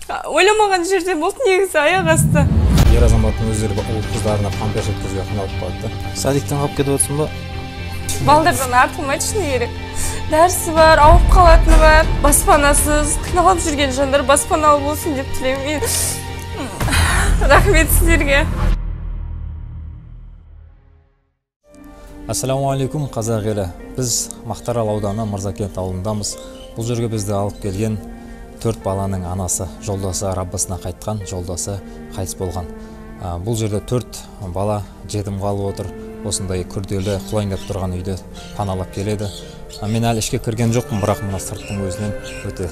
Ойламаған жерде болды негізі, аяқ асты. Ер азаматтың өздері ұл қыздарына памперс жеткізуге қиналып қалады да. Садиктен қалып кетіп отырсың ба? Балдардан артылмайды, шыны керек. Дәрісі бар, ауырып қалатыны бар, баспанасыз, қиналып жүрген жандар баспаналы болсын деп тілеймін. Рахмет сіздерге. Ассалаумағалейкум, қазақ елі. Біз Мақтарал ауданы Мырзакент ауылындамыз. Бұл жерге бізді алып келген 4 баланың анасы, жолдасы Раббысына қайтқан, жолдасы қайтыс болған. Бұл жерде 4 бала жетім қалып отыр. Осындай күрделі құлайын деп тұрған үйді паналап келеді. Мен әлі ішке кірген жоқпын, бірақ мына сырттың өзінен өте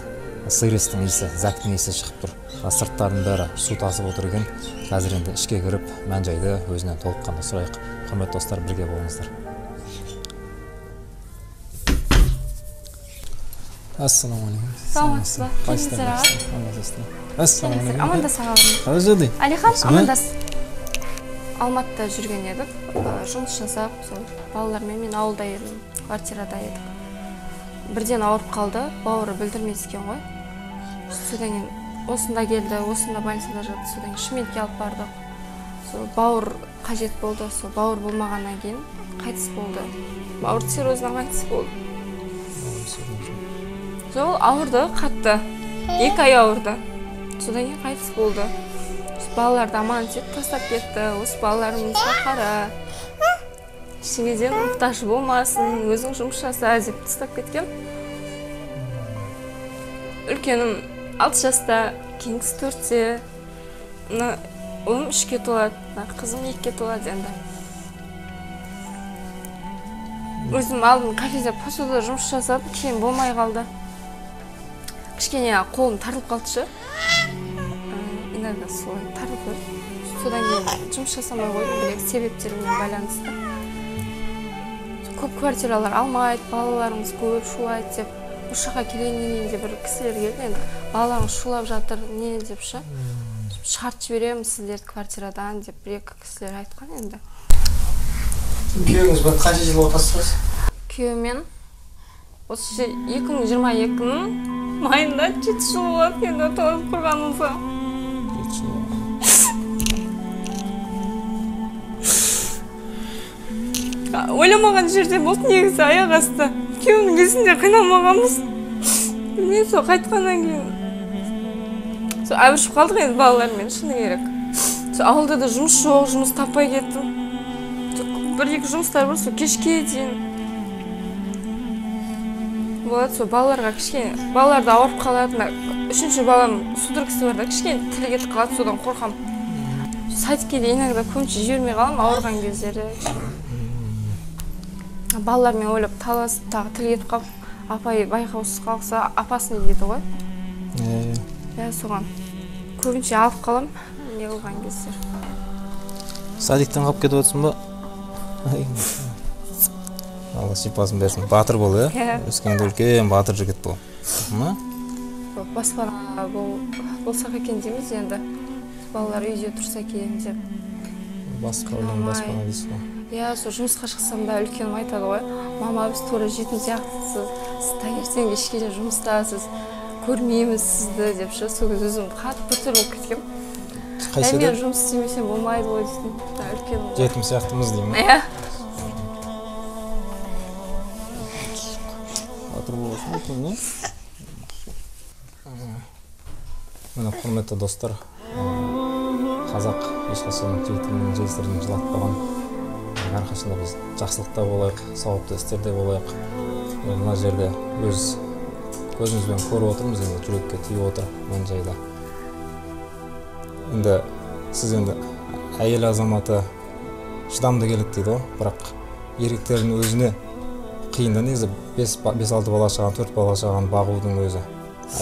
сырестің иісі, зәктің иісі шығып тұр. Сырттардың бәрі су тасып отыр екен. Қазір енді ішке кіріп, мән-жайды өзінен толыққанды сұрайық. Құрметті достар, бірге болыңыздар. Ассалаумағалейкум. Саламатсыз ба? Ассалаумағалейкум. Амандас ағаларым. Қалай жағдай? Әлихан, амандас. Алматыда жүрген едік, жұмыс жасап, сол балалармен мен ауылда едім, квартирада едік. Бірден ауырып қалды, бауыры білдірмей түскен ғой. Содан кейін осында келді, осында больницада жатты, содан кейін Шымкентке алып бардық. Сол бауыр қажет болды, сол бауыр болмағаннан кейін қайтыс болды. Бауыр циррозынан қайтыс болды. Сол ауырды қатты, 2 ай ауырды. Содан кейін қайтыс болды. Балаларды аман етіп тастап кетті. Осы балаларымызға қара, ештеңеден мұқтаж болмасын, өзің жұмыс жаса деп тастап кеткен. Үлкенім 6 жаста, кейінгісі 4-те, мына ұлым 3-ке толады, мына қызым 2-ке толады енді. Өзім алдын кафеде посуда жұмыс жасап, кейін болмай қалды. Кішкене қолым тартылып қалды шы. Иногда солай тартылып қалды. Содан кейін жұмыс жасамай қойдым, бір себептермен байланысты. Көп квартиралар алмайды, балаларымыз көп шулайды деп. Осы жаққа келгеннен кейін де бір кісілер келді енді, балаларыңыз шулап жатыр, не деп шы. Шығарып жіберемін сіздерді квартирадан деп бір екі кісілер айтқан енді. Күйеуіңізбен қанша жыл отасыз? Күйеуіммен осы 2022-нің майында 7 жыл болады енді отау құрғанымызға. 7 жыл. Ойламаған жерде болды негізі, аяқ асты. Күйеуімнің кезінде қиналмағанбыз. Білмеймін, сол қайтқаннан кейін сол әбіршіп қалдық енді балалармен, шыны керек. Сол ауылда да жұмыс жоқ, жұмыс таппай кеттім. Бір екі жұмыстар бар, сол кешке дейін болады. Сол балаларға кішкене, балалар да ауырып қалады. Үшінші балам судорогасы бар да, кішкене тілі кетіп қалады, содан қорқамын. Садикке де иногда көмекші жібермей қаламын ауырған кездері. Балалармен ойлап таласып, тағы тіл кетіп қалып, апай байқаусыз қалса, апасы не дейді ғой. Иә, соған көбінше алып қалам, не қылған кездер. Садиктен қалып кетіп отырсың ба? Алла шипасын берсін. Батыр бол, иә? Өскенде үлкен батыр жігіт бол. Баспана болсақ екен дейміз енді. Балалар үйде тұрса екен деп. Баспана дейсіз ғой. Иә, сол жұмысқа шықсам да үлкенім айтады ғой, мама, біз тура жетім сияқтысыз, сіз таңертең кешке дейін жұмыстасыз, көрмейміз сізді деп ше. Сол кезде өзім қатты біртүрлі болып кеткенмін. Қайсы мен жұмыс істемесем болмайды ғой дейтін үлкенім. Жетім сияқтымыз деймін. Иә. Батыр боласың екен, не? Міне, құрметті достар, қазақ ешқашан жетімін, жесірін жылатпаған. Әрқашанда біз жақсылықта болайық, сауапты істерде болайық. Мына жерде өз көзімізбен көріп отырмыз, енді жүрекке тиіп отыр мән жайды. Енді сіз енді әйел азаматы шыдамды келеді дейді ғой, бірақ еркектердің өзіне қиын да негізі 5-6 бала шағаны, 4 бала шағаны бағудың өзі.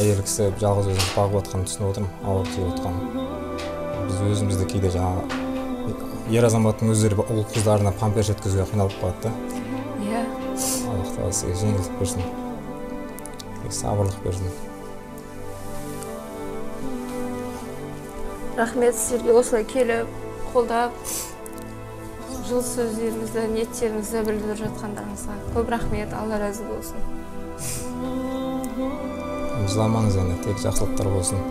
Әйел кісі жалғыз өзін бағып отқанын түсініп отырмын, ауыр тиіп отқанын. Біз өзіміз де кейде жаңағы ер азаматтың өздері ұл қыздарына памперс жеткізуге қиналып қалады да. Иә. Аллах тағала сізге жеңілдік берсін, сабырлық берсін. Рахмет сіздерге осылай келіп, қолдап, жылы сөздеріңізді, ниеттеріңізді білдіріп жатқандарыңызға көп рахмет, Алла разы болсын. Жыламаңыз енді, тек жақсылықтар болсын.